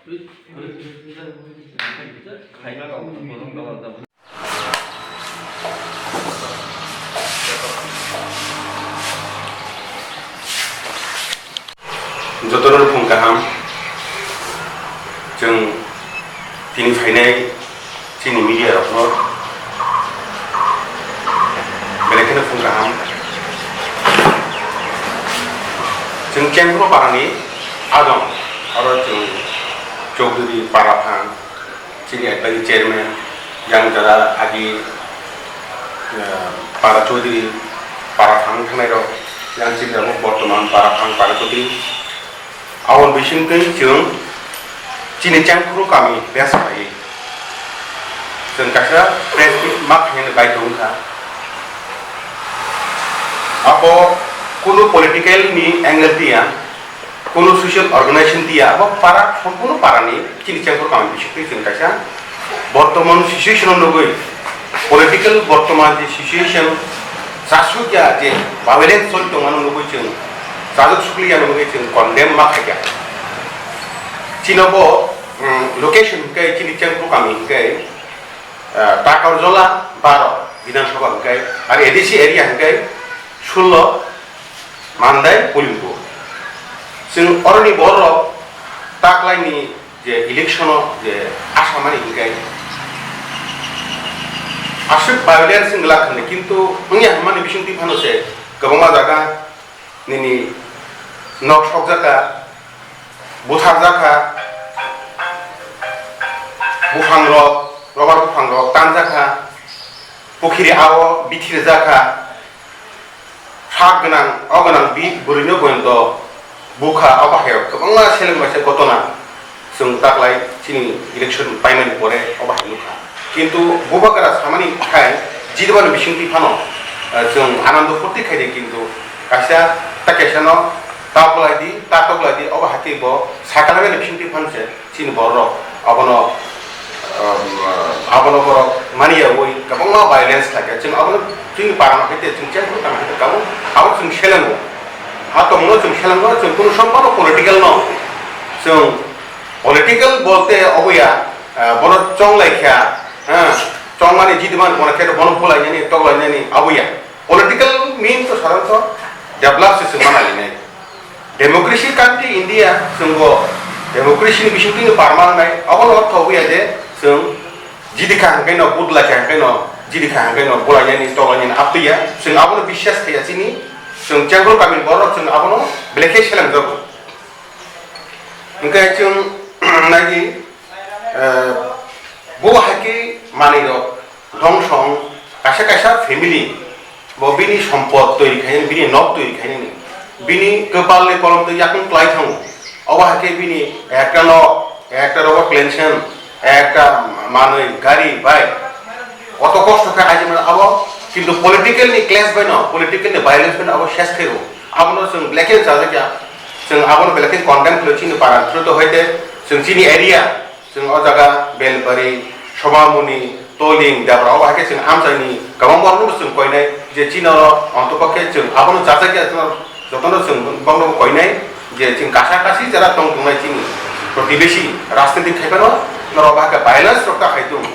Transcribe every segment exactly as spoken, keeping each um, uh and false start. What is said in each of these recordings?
Jotono phung kaham, chwng tini phainai chini media rokno belai kheno phung kaham. Chwng Chengphuru parani adong, oro chwng Chowdhury para phang, chini advisory chairman, yang jara agi, eh, para Chowdhury para phang thangnai rok, yang chini abo bortoman para phang para Chowdhury. Aboni bisingtwi chwng chini Chengphuru kami besa bai chwng kaisa press meet ma khainani baidhyo wngkha. Abo kunu political ni angle tiya, kunu social organization tiya, abo para, sompurno para ni chini Chengphuru kami bisingtwi chwng kaisa bortoman situation o nugwi, political bortoman je situation chasuk ya je violence choli tongmani nugwi chwng, chajak sukli ya nugwi chwng condemn ma khaikha. Chini bo, um, location hwnkhe chini Chengphuru kami hwnkhe, uh, Takarjola baro Bidhan Sabha hwnkhe, ar A D C area hwnkhe sullo Mandai polling booth. Chwng oroni borok taklaini je election o je asamani hwnkhe aswk violence wngla hwnwi, kintu wngya hwnmani bisingtwi phano se kwbangma jaga nini nok sokjakha, butharjakha, buphangrok, rubber buphangrok tanjakha, pukhiri ao bithirjakha. Sak gwnang, o gwnang bi bwrwino boyonto bukha, o bahai kwbangma seleng baisa gotona chwng taklai chini election paimani pore o bahai nukha. Kintu bubagra samani khai jidibani bisingtwi phano, eh, chwng anando phurti khaide, kintu kaisa ta kaisano ta bolai di, ta toklai di, o bahai khe bo sakalaimani bisingtwi phano se chini borok abono, um, abono borok mani yaui kwbangma violence khlaikha. Chwng abono chini parano hai te chwng Chengphuru kami hai te tabuk abo chwng selengo. Ha tongmano chwng selengo, chwng kunu sompano political no. Chwng political bolte obo ya, ah, bono chonglaikha, ha, chongmani jidimani bono khe bono bulainani, toklainani abo ya. Political mean to sadharonto develop se chwng manalinai. Democracy country India, chwngbo democracy ni bisingtwi no parma wngnai, abono ortho obo ya je chwng jidikha hwnkhe no, budlakha hwnkhe no, jidikha hwnkhe no, bulainani, toklainani aptwi ya, chwng abono biswas khaiya chini, chwng Chengphuru kamini borok chwng abono belai khe selengjago. Hwnkhe chwng nai di, eh, bo hai khe manwi rok, Dongso wng kaisa kaisa family bo bini sompot toiri khainani, bini nok toiri khainani, bini kwpalni kolomtwi yakung klai thango. Obo hai khe bini ekta nok, ekta rubber plantation, ekta manwi, gari, bike, oto kosto khe aijak mano abo, kintu political ni clash bai no, political ni violence bai no abo ses khaio. Abono chwng belai khe chajakya, chwng abono belai khe condemn khlaio chini para, jotto hai te chwng chini area. Chwng o jaga Belbari, Sobamoni, Toling, Debra, o hai khe chwng amchaini kwbang borokno bo chwng koinai je chini oro ontopokhe chwng abono chajakya, jotono chwng bono bo koinai je chwng kasa kasi jara tong tongnai chini protibesi rajniti khai phano norok bahai khe violence rok ta khai tongo.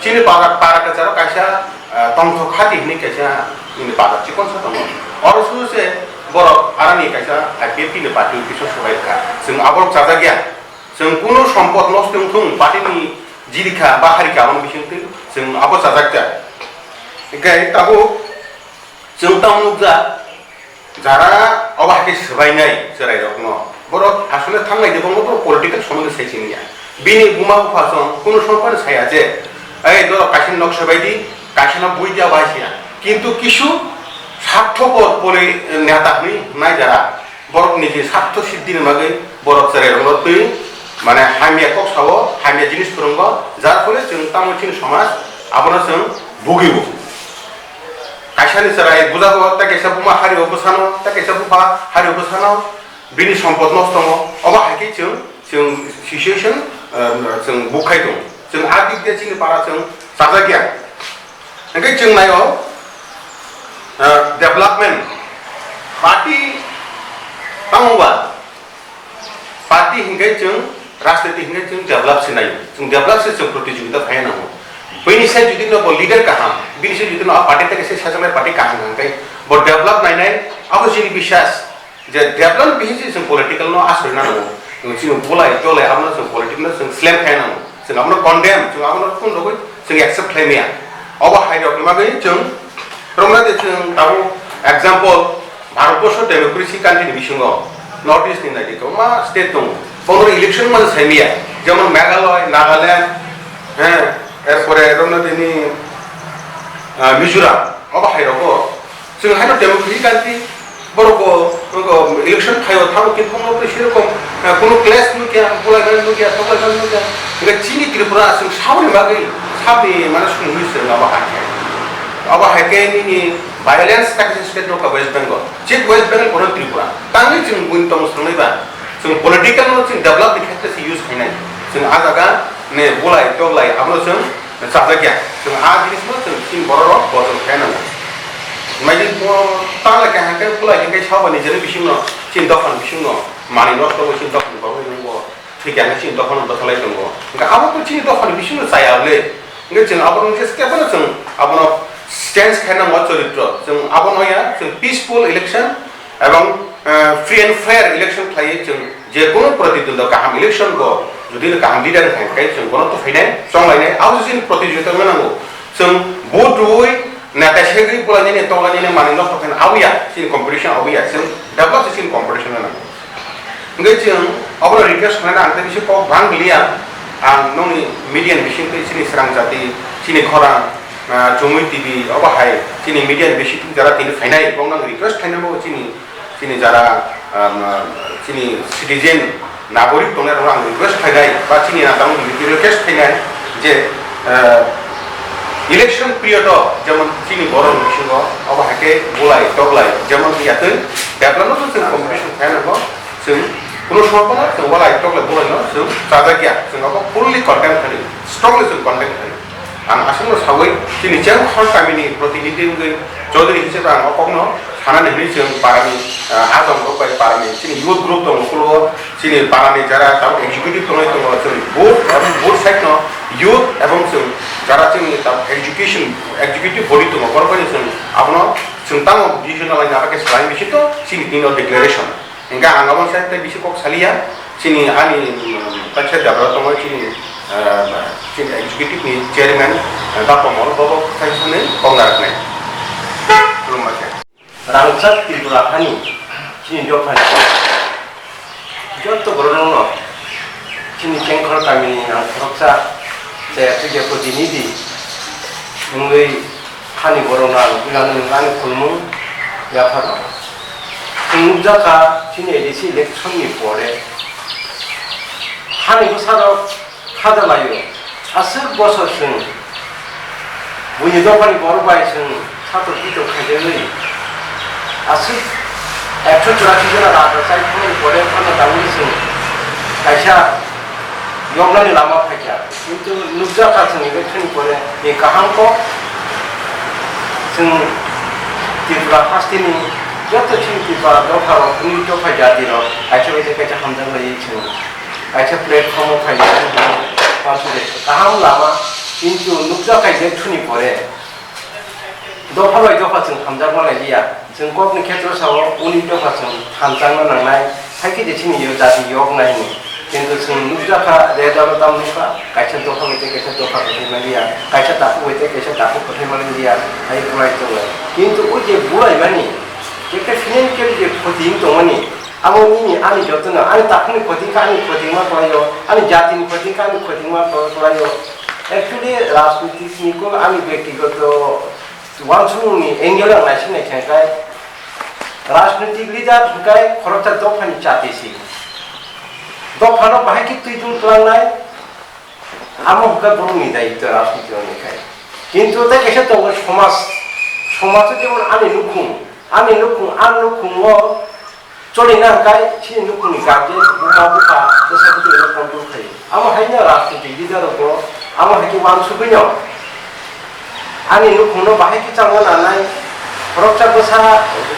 Chini para, para kwcharo kaisa, ah, tongthok hati hinwi kaisa nini para chikonsa tongo. Oro suru se borok aroni kaisa I P F T ni party office o swbai kha. Chwng aborok chajakya. Chwng kunu sompot nosto wng thung, party ni jirikha ba harikha aboni bisingtwi chwng abo chajakya. Hwnkhe tabuk chwng tamo nukjak, jara obo hai khe swbainai chwrairokno, borok asole thangnai de, bo moto political somondo sai siniya. Bini buma bupha song kunu sompani saya je, "Ei, norok kaisa nok swbai di, kaisa no bui di," abo hai siya. Kintu kisu sarthopor poli neta hwnwi nai jara. Borok ni je sartho siddhi ni bagwi borok chwrai rok no twi mane hamya kok sao, hamya jinis phwrwngo, jar phole chwng tamo chini somaj abono chwng bugibo. Kaisa ni chwrai bujago, tei kaisa buma hari o bwsano, tei kaisa bupha hari o bwsano, bini sompot nosto tongo, obo hai khe chwng, chwng situation, eh, chwng bukhai tongo. Chwng a dik de chini para chwng chajakya. Hingke chwng naio, ah, development. Party tamo ba? Party hingke chwng Rajniti hingke chwng develop se naio, chwng develop se chwng protijogita phaiya nango. Bini se jodi no bo leader kaham, bini se jodi no a party tei se sajak nai party kaham hingke bo develop nai nai, abo chini biswas. Je development bihi se chwng political no aswrwina nango. Chwng chini bulai tolai abono chwng political no chwng slem khai nango. Chwng abono condemn, chwng abono kun rogwi chwng accept khlai maya. Obo hai rok ni bagwi chwng romna de chwng tabuk example Bharat borso democracy country ni bisingo North East ni naidi kwbangma state tongo. Bono election man sai maya. Jemon Meghalaya, Nagaland, he, erpore romna de ni, ah, Mizoram. Obo hai rogo Chwng haino democracy country, borok bo, bo election phaio thango, kintu bono bo serokom, eh, kuno clash nukya, bulaimani nukya, toklaimani nukya. Hingke chini Tripura chwng saboni bagwi, sabni mane sumui se abo hai khe. Abo hai khe nini violence tak se state nokha West Bengal. Chik West Bengal kono Tripura. Tangwi chwng buini tong swngnai ba. Chwng political no chwng develop ni khetre se use khainai. Chwng a jaga ne bulai toklai abono chwng chajakya. Chwng a jinis no chwng chini borok rok bojol khai nango. Mai di mo tala khe hangke bulai hingke sabo ni jene bising no chini dophani bising no mani nosto bo chini dophani bagwi nung bo thikya hingke chini dophano dothalai tongo. Hingke abo to chini dophani bising no chaya le. Hingke chwng abo no step no chwng abono change khai nango choritro. Chwng abo no ya chwng peaceful election Ebong, eh, free and fair election khlaiwi chwng je kunu pratidwndwi kaham election bo jodi no kaham leader wngkha khe chwng bono tuphainai, chonglainai, abo se chini pratidwndwi wngna nango. Chwng vote rwui neta segwi bulainani tonglainani manwi nokha khe aboya chini competition aboya chwng develop se chini competition wngna nango. Hingke chwng obono request khlaina ang tei bisi kok bang liya, ang nongni media ni bisingtwi chini srang jati, chini khorang, ah, Chumui T V, obo hai chini media ni bisingtwi jara tini phainai, bongno ang request khlainai bo chini, chini jara, um, chini citizen, nagorik tongnai rokno ang request khlainai, ba chini nadarok request khlainai je, ah, election period o jemon chini borok ni bisingo obo hai khe bulai toklai jemon yatwi development o chwng competition khlai nango, chwng kunu somoy phano chwng bulai toklai bulai no chwng chajakya, chwng obo fully condemn khlaio, strongly chwng condemn khlaio. Ang aswkno sawi chini Chengkhor kamini protinidhi wngwi Chaudhary hisabe ang o kokno sanani hwnwi chwng parani, ah, ajong rok bai parani chini youth group tongo ukulgo chini parani jara tabuk executive tongwi tongo chwng both, both side no youth ebong chwng jara chini tabuk education executive body tongo borok bai chwng abono chwng tamo decision nalai naba khe salai bisi to chini tino declaration. Hingke ang aboni side tei bisi kok saliya, chini ani, um, kaisa jabra tongo chini, uh, chini executive ni chairman, uh, Dapamol, bobo kaisa ni kok naraknai. Khulumbaikhe. Rangchak Tripura hani chini dophani joto borokno chini Chengkhor kamini ang khoroksa chaya puja protinidhi wngwi Hani borok no ang ani khulumung yapharo. Chwng nukjakha chini A D C election ni pore hani bwsarok khaja laio. Aswk bosor chwng buini dophani borok bai chwng satok pitok khaijagwi aswk ekso churasi jona raja chai thangmani pore phano tangwi chwng kaisa yoknani lama phaikha. Kintu nukjakha chwng election ni pore ni kaham kok chwng Tripura hasteni joto chini Tripura dopha rok, bini dopha jati rok kaisa bai kaisa hamjak lai chwng kaisa platform o phai kaham lama, kintu nukjakha election ni pore dopha bai dopha chwng hamjakma lai liya. Chwng kokni khetro sao, uni dopha chwng hamjakna nangnai, hakhe je chini yo jati yoknai hwnwi. Kintu chwng nukjakha, red aro tam nukha, kaisa dopha bai tei kaisa dopha kwthai manliya, kaisa takhuk bai tei kaisa takhuk kwthai manliya, hai bulai tongo. Kintu o je bulaimani, je khe financial je khoti wng tongmani, abo nini ani jotono, ani takhukni khoti wngkha, ani khoti wngma kwlaio, ani jatini khoti wngkha, ani khoti wngma kwlaio. Actually, rajniti ni kok ani bektigoto Uansukmung ni angle ang naising naikha khe, rajnitik leader hwnkhe khoroksa dophani chati se. Dophano bahai khe twi thung twlangnai, amo hwnkhe borokni daityo rajniti rokni khai. Kintu tei kaisa tongo somaj, somaj o jemon ani nukhung, ani nukhung, ani nukhungo Choli na hwnkhe chini nukhungni guardian, buma bupha, bwsa bwtwi no control khaio. Amo haino rajnitik leader rokbo amo hai khe uansugwino ani nukhungno bahai khe changma nanai, khoroksa bwsa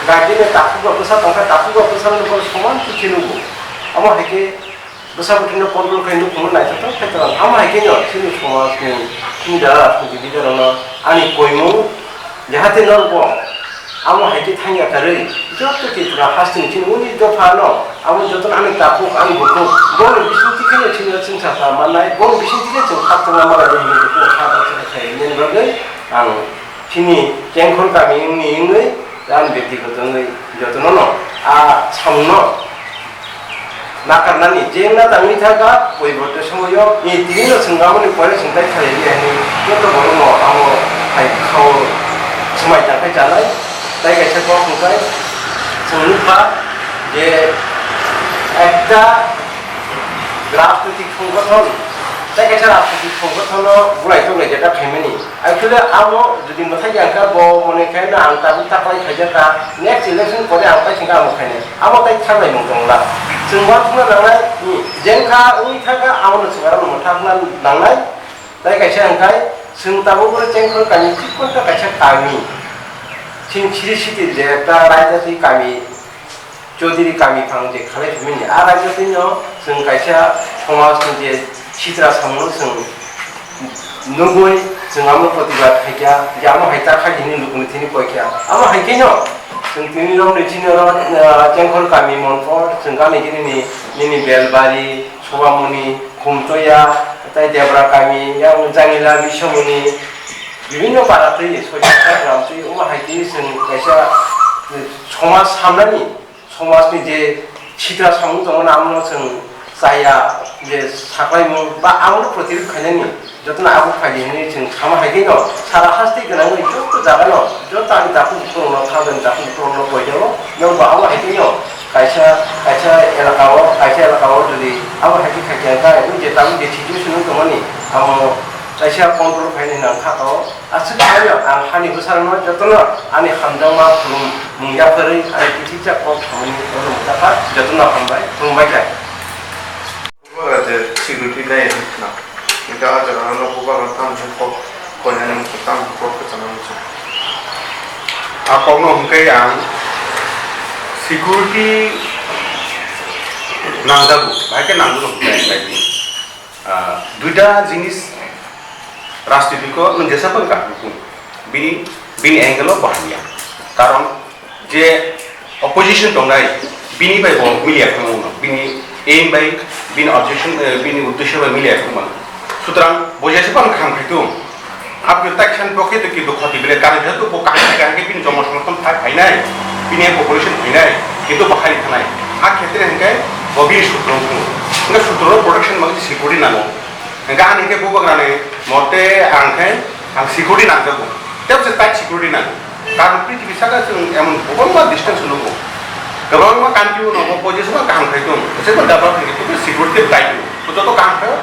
guardian ni takhukba bwsa tongkha, takhukba bwsano nugo soman khe nugo. Amo hai khe Bwsa bwtwino control khlai nukhungno naithothok khlai tong. Amo hai kheno chini somajni, chini jara rajniti leader rokno ani koimung, jahate norokbo amo hai khe thangya karwi joto Tripura hasteni chini uni dophano amo jotono ani takhuk, ani bukhuk, boni bisingtwi kheno chini chwngsa sa mannai, boni bisingtwi khe chwng khakchangma malai rw hwnwi bukhuk kha baksa khe khainani bagwi ang chini Chengkhor kami wngni wngwi ani byaktigoto wngwi jotono no a samungno nakarnani je wngna tangwi thangkha, poiborte somoio, ni tini no chwng amoni pore chwng tai khalai di hinwi joto borokno amo hai khao swmai tangkhai chanai. Tai kaisa kok hwnkhe chwng nukha je ekta rajnitik songgothon, tai kaisa rajnitik songgothon no bulai tonglaijak ta khaimani. Actually, amo jodi mwthai ya kha, bo mone khe na ang tabuk ta pai khaijak kha, next election pore ang pai singkha amo khainai. Amo tai thangnai mung tongla. Chwng uansukna nangnai, hmm, jengkha wngwi thangkha, amo no chwng aro mwthakna nangnai. Tai kaisa hwnkhai, chwng tabuk oro Chengkhor kami chikon ta kaisa kami. Chini Sri City je ta raida twi kami Chaudhary kami phang je khalai phimani, a raida twi no chwng kaisa somaj ni je sitra samung no chwng nugwi chwng amo protibad khaikha, je amo hai ta khai hini lukuni thini koikha. Amo hai khe no chwng tini rok ni chini oro, ah, Chengkhor kami Monpor, chwng gani gini ni, nini Belbari, Sobamoni, Khumtoya, tai Debra kami, yang Jangila, Bisomoni, bibinno para twi, soita gram twi, omo hai twi chwng kaisa somaj samnani, somajni je sitra samung tongmani, amo chwng chaya je saklaimung ba amo protirud khainani, jotono abo phaidi hinwi chwng sama hai twi no, sara haste gwnangwi joto jagano, joto ani takhuk bukhurokno, khajani takhuk bukhurokno poito, nokbo amo hai twi no, kaisa, kaisa elaka o, kaisa elaka o jodi abo hai khe khaikha wngkha, wng je tabuk je situation wng tongmani, amo kaisa control khainai nang kha o. Aswk khaino ang hani bwsarokno jotono ani hamjakma khulum mung yapharwi ani kichiksa kok samani jotono mwchakha, jotono hambai, khulumbai kha. Bubagra je security nai hwnkha, hwnkhe a jora no bubagra tamo khe kok koinani muchung, tamo khe kok kwchangna muchung. A kokno hwnkhe ang security nangjago, bahai khe nangmano hwnkhe ang khaidi. Ah, duita jinis rajnitiko nwng jesa phano kaham kung, bini, bini angle o bo hamya. Karon je opposition tongnai, bini bai bo miliya phano uno, bini aim bai, bini objection, eh, bini uddesho bai miliya phano mano. Sutrang bo jesa phano kaham khai tung, Apni tak san pokhe to kintu khoti bile karon jehetu bo kaham kaham khe bini jomo somorthon phai phainai, bini population phainai, kintu bo hari thanai. A khetre hwnkhe bo bini sutro wngkhu. Hwnkhe sutro protection bagwi security nango. Hwnkhe ani hwnkhe bubagrani mote ang khe ang security nangjago. Tei se tight security nango. Karon prithibi saka chwng emon kwbangma distance nugo. Kwbangma country-o nogo bo jeswk kaham khai tong, jeswk develop khai tong, security tight. Bo joto kaham khai.